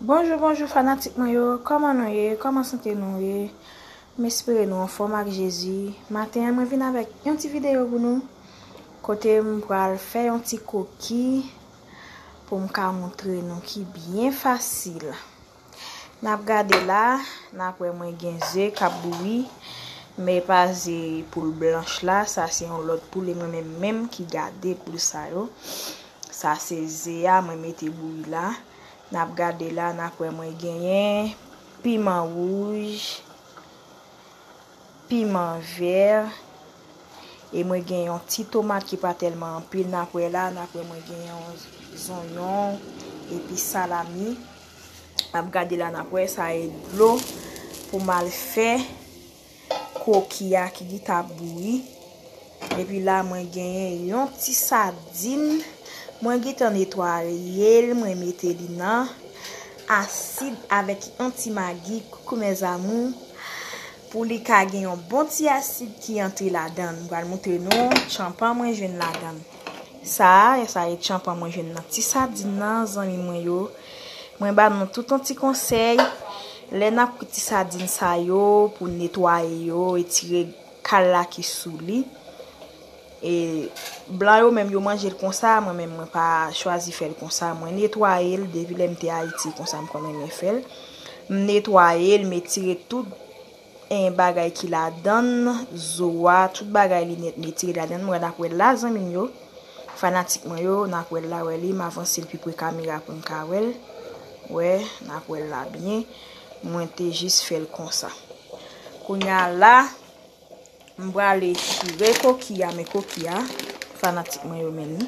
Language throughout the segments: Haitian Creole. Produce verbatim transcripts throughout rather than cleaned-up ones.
Bonjou, bonjou fanatik mwen yo, kòman nou ye? Kòman sante nou ye? M espere nou anfòm ak Jezi. Maten an, mwen vin avèk yon ti videyo pou nou, kote m pral fè yon ti koki pou m ka montre nou ki byen fasil. N ap gade la, n ap wè mwen gen ze k ap bouyi, men pa ze poul blanch la, sa se yon lòt poul, e mwen menm menm ki gade poul sa yo. Sa se ze a mwen mete bouyi la. N ap gade la, n ap wè mwen genyen piman wouj, piman vè, e mwen gen yon ti tomat ki pa tèlman anpil, n ap wè la, n ap wè mwen gen yon zonyon, epi salami. N ap gade la, n ap wè sa e dlo pou m al fè koki a ki gentan ap bouyi. Epi la, mwen genyen yon ti sadin. Mwen gentan netwaye l, mwen mete li nan asid avèk yon ti magi, coucou mes amours, pou li ka gen yon bon ti asid ki antre ladan l. M pral montre nou tchanpan mwen jwenn ladan l. Sa a, sa e tchanpan mwen jwenn nan ti sadin nan, zanmi mwen yo. Mwen ba nou tout yon ti konsèy. Lè n ap kwit ti sadin sa yo, pou n netwaye yo, etire kal la ki sou li. E blan yo menm yo manje l konsa, mwen menm mwen pa chwazi fè l konsa. Mwen netwaye l depi lè m te Ayiti, konsa m konn renmen fè l. M netwaye l, m etire tout en bagay ki ladan l, zo a, tout bagay li nèt, m etire ladan l. Mwen n ap wè l la, zanmi m yo. Fanatik mwen yo, n ap wè l la, wè li, m avanse l pi pre kamera pou n ka wè l. Wè, n ap wè l la byen. Mwen te jis fè l konsa. Kounye a la, m prale chire koki a, men koki a, fanatik mwen yo, men li.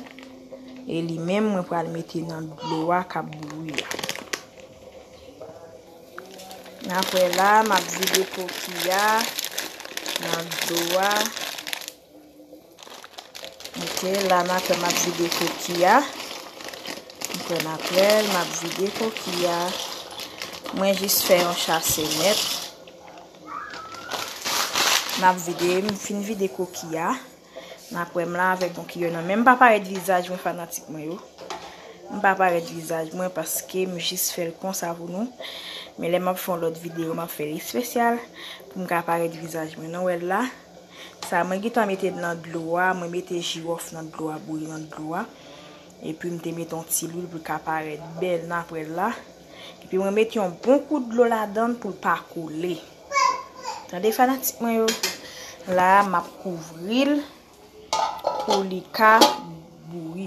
E li menm, mwen pral mete nan dlo a k ap bouyi a. N ap wè la, m ap vide koki a nan dlo a. Ok, la n ap wè m ap vide koki a. M pran apèl, m ap vide koki a. Mwen jis fè yon chase nèt. M ap vide, m fin vide koki a. N ap wè m la avèk yon kiyè nan men. M pa parèt vizaj mwen, fanatik mwen yo. M pa parèt vizaj mwen paske m jis fè l konsa pou nou. Men lè m ap fè yon lòt videyo, m ap fè l espesyal pou m ka parèt vizaj mwen. Nou wè l la. Sa mwen gentan mete nan dlo a, mwen mete jiwòf nan dlo a, bouyi nan dlo a. Epi m te mete yon ti lwil pou l ka parèt bèl, n ap wè l la. Epi mwen mete yon bon kout dlo ladan l pou l pa kole. Tande fanatik mwen yo. La a, m ap kouvri l pou li ka bouyi.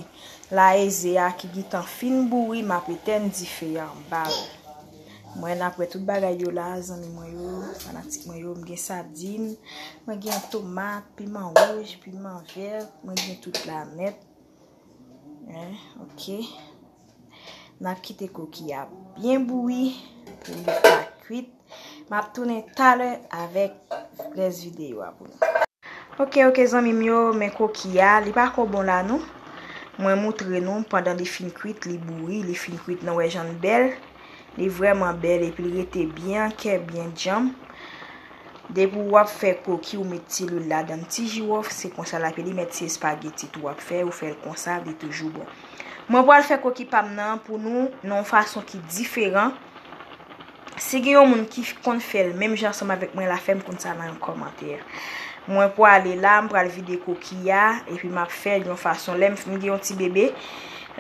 La e ze a ki gentan fin bouyi, m ap etèn dife a anba l. Mwen n ap wè tout bagay yo la, zanmi mwen yo, fanatik mwen yo, m gen sadin, mwen gen tomat, piman wouj, piman vè, mwen gen tout la nèt. Hein, ok. N ap kite koki a byen bouyi pou li pa kwit. M ap tounen talè avèk rès videyo a pou nou. Ok, ok, zanmi m yo, men koki a, li pa ko bon la non. Mwen moutre nou pandan li fin kwit, li bouyi, li fin kwit, nou wè jan l bèl. Li vrèman bèl epi li rete byen an kè, byen djanm. Depi w ap fè koki, ou met ti lwil ladan l, ti jiwòf, se konsa l ap ye. Li mèt se espageti tou w ap fè, ou fè l konsa, li toujou bon. Mwen pral fè koki pa m nan pou nou, nan yon fason ki diferan. Si gen yon moun ki konn fè l menm jan ansanm avèk mwen la, fè m konn sa nan yon kòmantè. Mwen pwale la, m pral vide koki a, epi m ap fè l yon fason. Lè m, m gen yon ti bebe,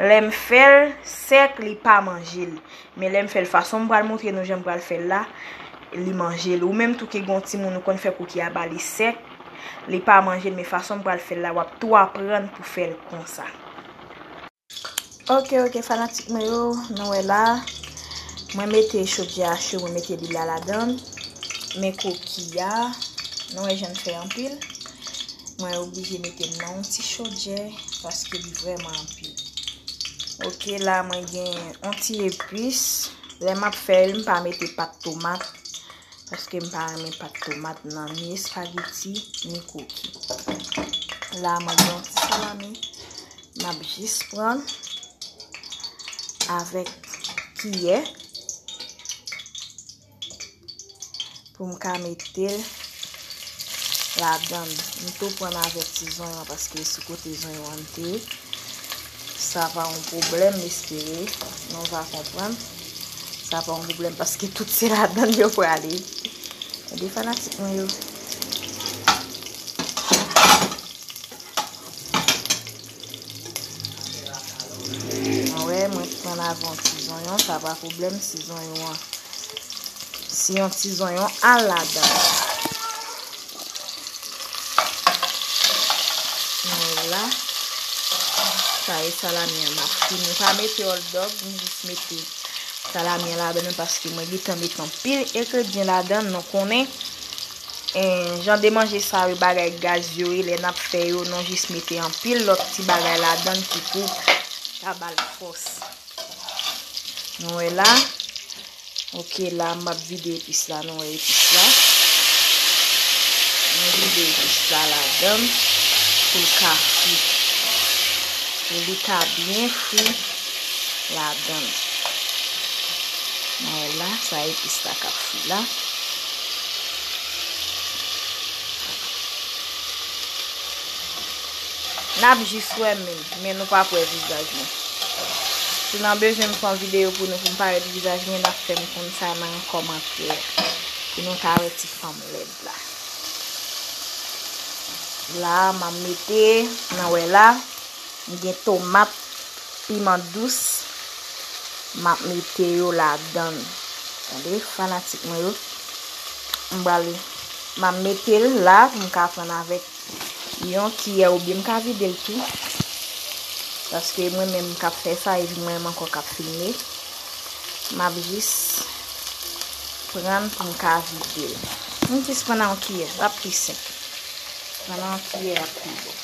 lè m fè l sèk, li pa manje l. Men lè m fè l fason m pral montre nou jan m pral fè l la, li manje l. Ou menm tou ki gen yon timoun, ou konn fè koki a ba li sèk, li pa manje l, men fason m pral fè l la, w ap tou aprann pou fè l konsa. Ok, ok, fanatik mwen yo, nou wè la, mwen mete chodyè a cho, mwen mete lwil la ladan l. Men koki a, nou wè jan l fè anpil. Mwen oblije mete l nan yon ti chodyè, paske li vrèman anpil. Ok, la mwen gen yon ti epis. Lè m ap fè l, m pa mete pat tomat. Paske m pa renmen pat tomat nan ni espageti, ni koki. La, mwen gen yon ti salami. M ap jis pran avèk kiyè pou m ka mete l ladan l. M tou pran avèk ti zonyon paske sou kote zonyon an te ye. Sa pa yon pwoblèm, m espere nou va konprann. Sa pa yon pwoblèm paske tout se ladann yo prale. Gade fanatik mwen yo. Mwen wè, mwen pran avè yon ti zonyon, sa pa pwoblèm si zonyon an. Si yon ti zonyon al ladan. Mwen la. Sa e salami an m ap fri. Mwen pa mete hot dog, mwen jis mete salami an ladan paske mwen gentan met anpil engredyan ladan, nou konnen. En, jan de manje sa yo, bagay gaz yo ye, lè n ap fè yo, nou jis mete anpil lòt ti bagay ladan ki pou ka ba l fòs. Nou wè la. Ok, la m ap vide epis la, nou wè epis la. Mwen vide epis la ladan pou l ka fri. Pou li ka byen fri ladan. Nou wè la, sa epis la k ap fri la. N ap jis wè menm, men nou p ap wè vizaj mwen. Si n ap bezwen m fè yon videyo pou nou, pou m parèt vizaj mwen, n ap fè m konn sa nan kòmantè. Pou nou ka wè ti fanm lèd la. La, m ap mete, nan wè la, m gen tomat, piman dous, m ap mete yo ladan. Tande, fanatik mwen yo. M pral, m ap mete l la, pou m ka pran avèk yon kiyè oubyen m ka vide l tou. Paske mwen menm k ap fè sa, epi mwen menm ankò k ap filme. M ap jis pran pou m ka vide l. M jis pran nan yon kiyè, l ap pi senp. Pran nan yon kiyè, l ap pi bon.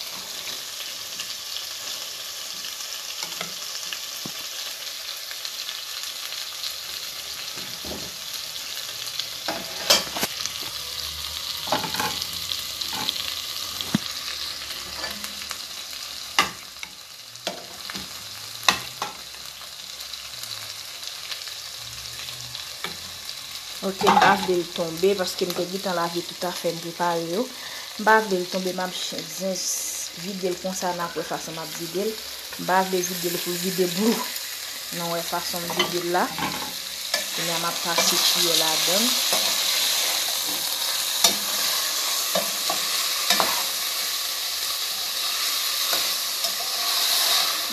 Ok, m pa vle l tonbe paske m te gentan lave tout afè m prepare yo. M pa vle l tonbe, m ap ch-, jen vide l konsa, n ap wè fason m ap vide l. M pa vle vide l pou l vide blou. Nou wè fason m vide l la. Kounye a m ap pase kiyè ladan l.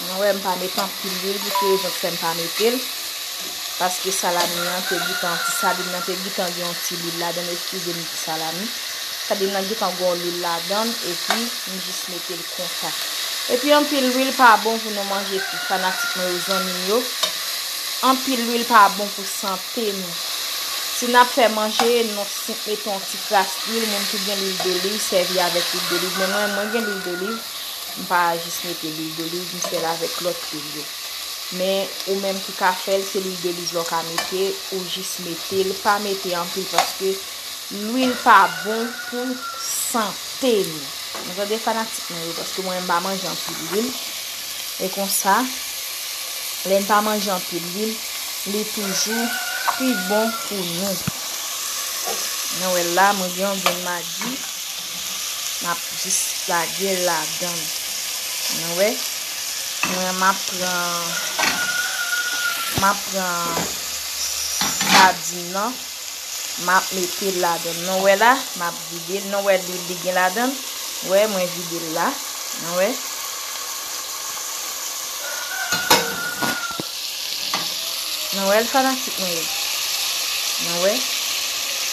Nou wè m pa met anpil lwil, pou ki rezon k fè m pa mete l. Paske salami an te gentan, ti sadin nan te gentan gen yon ti lwil ladan l, eskize m ti salami. Sadin nan gentan gen yon lwil ladan l, epi m jis mete l konsa. Epi anpil lwil pa bon pou nou manje tou, fanatik mwen yo, zanmi m yo. Anpil lwil pa bon pou sante nou. Si n ap fè manje, nou senp mete yon ti kras lwil, moun ki gen lwil doliv, sèvi avèk lwil doliv. Men mwen, mwen gen lwil doliv, m pa jis mete lwil doliv, m fè l avèk lòt lwil yo. Men ou menm ki ka fè l, se lwil doliv la w ka mete, ou jis mete l, pa mete anpil paske lwil pa bon pou sante nou. Nou tande fanatik mwen yo, paske mwen menm m pa manje anpil lwil. E konsa, lè n pa manje anpil lwil, li toujou pi bon pou nou. Nou wè la, mwen gen yon grenn magi. M ap jis lage l ladan l. Nou wè? Mwen, m ap pran, m ap pran sadin nan. M ap mete l ladan l. Nou wè la? M ap vide l. Nou wè lwil li gen ladan l? Wè, mwen vide l la. Nou wè? Nou wè l, fanatik mwen yo? Nou wè?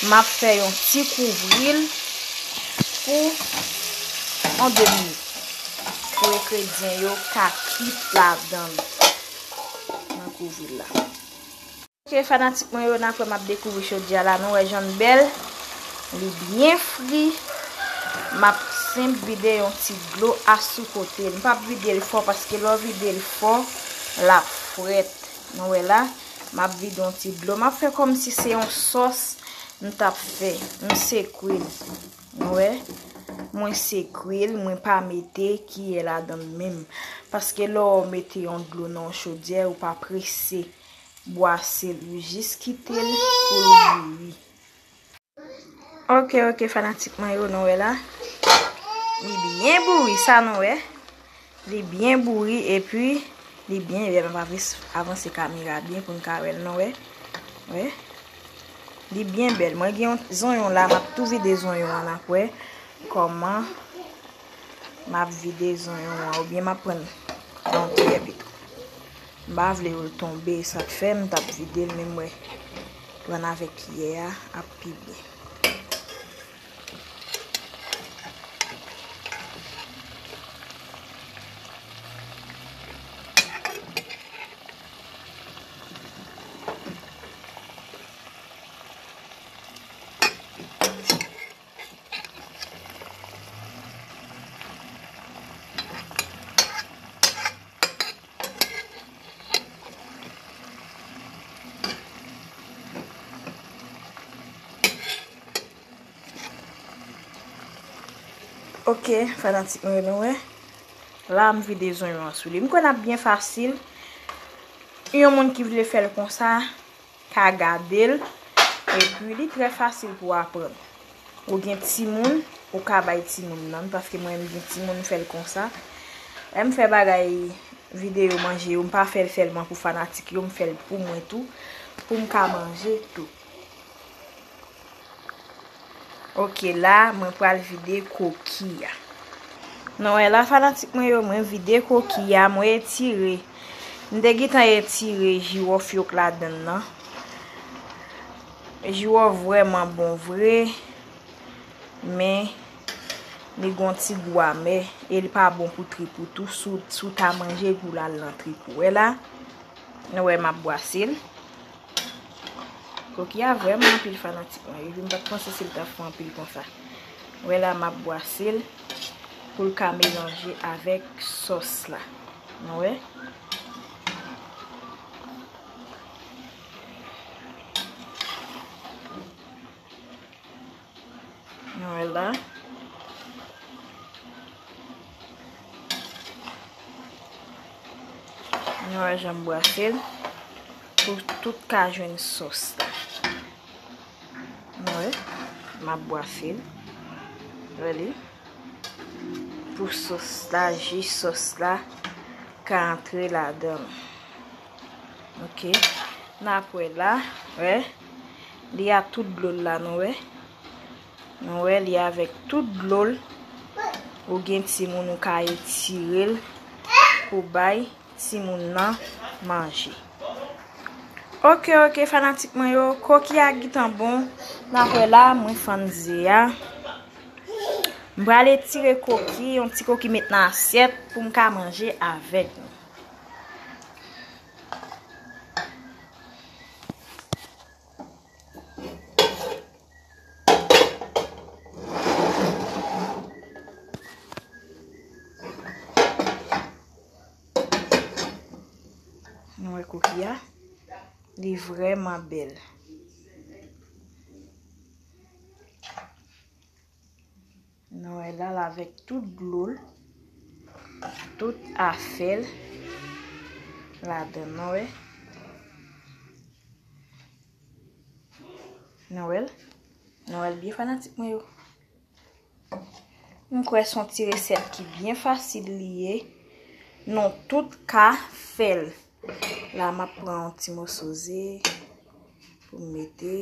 M ap fè yon ti kouvri l pou yon de minit. Pou engredyan yo ka kwit ladan l. Mwen kouvri l la. Ok, fanatik mwen yo, n ap wè m ap dekouvri chodyè a la. Nou wè jan l bèl. Li byen fri. M ap senp vide yon ti dlo asou kote l. M p ap vide l fò paske lè w vide l fò, l ap frèt. Nou wè la, m ap vide yon ti dlo. M ap fè kòmsi se yon sòs m t ap fè. M sekwe l. Nou wè? Mwen sekwe l, mwen pa mete kiyè ladan l menm. Paske lè w mete yon dlo nan yon chodyè, ou pa prese bwase l, ou jis kite l pou l bouyi. Ok, ok, fanatik mwen yo, nou wè la. Li byen bouyi, sa nou wè. Li byen bouyi, epi li byen bèl. M ap avanse kamera byen pou n ka wè l, nou wè. Wè. Li byen bèl. Mwen gen yon zonyon la, m ap tou vide zonyon an, n ap wè kòman m ap vide zonyon an, oubyen m ap pran yon kiyè pito. M pa vle yo tonbe, sa k fè m t ap vide l, men m wè pran avèk kiyè a ap pi byen. Ok, fanatik mwen, nou wè. La, m vide zonyon an sou li. M kwè l ap byen fasil. Yon moun ki vle fè l konsa, ka gade l. Epi, li trè fasil pou aprann. Ou gen timoun, ou ka bay timoun nan, paske mwen, m gen timoun, m fè l konsa. Lè m fè bagay videyo manje yo, m pa fè l sèlman pou fanatik yo, m fè l pou mwen tou, pou m ka manje tou. Ok, la, mwen pral vide koki a. Nou wè la, fanatik mwen yo, mwen vide koki a, mwen etire. M te gentan etire jiwòf yo k ladann nan. Jiwòf vrèman bon vre, men li gon ti gou amè, e li pa bon pou trip ou tou, si w, si w ta manje gou l al nan trip ou. Wè la, nou wè m ap bwase l. Koki a vrèman anpil fanatik mwen. Epi m pa t panse si l ta fè anpil konsa. Wè la m ap bwase l pou l ka melanje avèk sòs la. Nou wè? Nou wè la. Nou wè jan m bwase l pou tout ka jwenn sòs la. Nou wè, m ap bwase l. Wè li. Pou sòs la, ji sòs la ka antre ladan l. Ok. N ap wè la, wè. Li a tout dlo l la, nou wè. Nou wè li avèk tout dlo l. Ou gen timoun ou ka etire l pou bay timoun nan manje. Ok, ok, fanatik mwen yo, koki a gentan bon. N ap wè la, mwen fann ze a. M pral etire koki, yon ti koki met nan asyèt pou m ka manje avèk nou. Nou wè koki a, li vrèman bèl. Nou wè la, l avèk tout dlo l, tout afè l ladan l, nou wè. Nou wè l? Nou wè l byen, fanatik mwen yo? M kwè se yon ti resèt ki byen fasil li ye. Nou tout ka fè l. La, m ap pran yon ti moso ze pou m mete,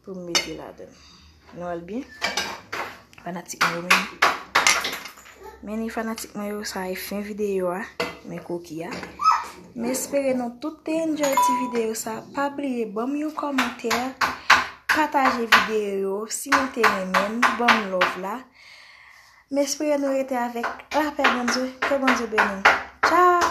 pou m mete ladan l. Nou wè l byen? Fanatik mwen yo, men. Men li fanatik mwen yo, sa e fen videyo a. Men koki a. M espere nou tout te enjoy ti videyo sa. Pa bliye ban m yon kòmantè, pataje videyo yo. Si nou te renmen l, ban m love la. M espere nou rete avèk lapè Bondye. Ke Bondye beni w. Tchao!